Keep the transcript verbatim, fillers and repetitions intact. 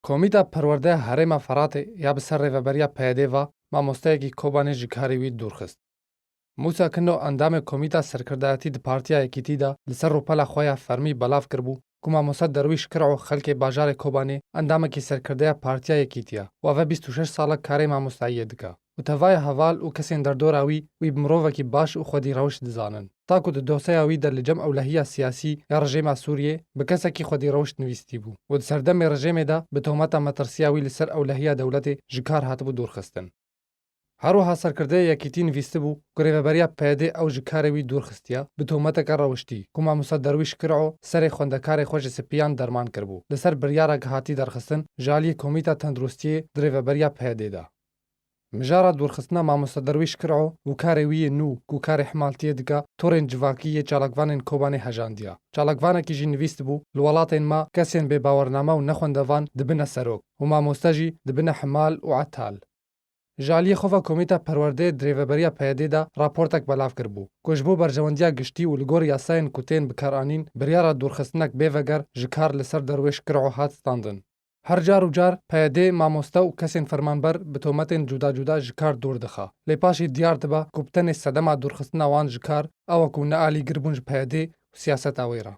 Komîta Perwerdeya Herêma Feratê ya bi ser rêveberiya P Y D'ê ve mamosteyekî Kobanê ji karê wî dûr xist. Mûsa Kino, endamê Komîta Serkirdayetî di Partiya Yekîtî de, li ser rûpela xwe ya fermî belav kiribû ku mamoste Derwîş Kir'o, xelkê bajarê Kobanê, endamekî serkirdeya Partiya Yekîtî ye û ev e bîst û şeş sal e karê mamostayiyê dike û tevaya heval û kesên derdora wî, wî bi mirovekî baş û xwedî rewişt dizanin. Ta ku di dosyeya wî de li cem ewlehiya siyasî ya rejêma Sûriyê bi kesekî xwedî rewişt nivîsîtîbû û di serdemê rejêmê de bi tometa metirsiya wî li ser ewlehiya dewletê ji kar hatibû dûrxistin. Her wiha serkirdeyê Yekîtî nivîsitibû ku rêveberiya P Y D'ê ew ji karê wî dûr xistiye bi tometeke rewiştî ku mamoste Derwîş Kir'o serê xwendekarê xwe ji spiyan derman kiribû, li ser biryarek hatî derxistin ji aliyê Komîta Tenduristiyê di rêveberiya P Y D'ê de. Mijara dûrxistina mamoste Derwîş Kir'o û karê wî yê nû ku karê himaltiyê dike, torên civakî yê çalakvanên Kobanê hejandiye. Çalakvanekî jî nivîsitibû, li welatên me kesên bê bawername û nexwendevan dibine serok û mamoste jî dibine himal û etal. Ji aliyê xwe ve Komîta Perwerdeyê di rêveberiya P Y D'ê de raportek belav kiribû ku ji bo berjewendiya giştî û li gor yasayên ku tên bikaranîn, biryara dûrxistinek bê veger ji kar li ser Derwêş Kir'o hat standin. Her car û car P Y D mamoste û kesên fermanber bi tometên cuda cuda ji kar dûr dixe. Lê paşê diyar dibe ku bi tenê sedema dûrxistina wan ji kar ew e ku ne alîgir bûn ji P Y D û siyaseta wê re.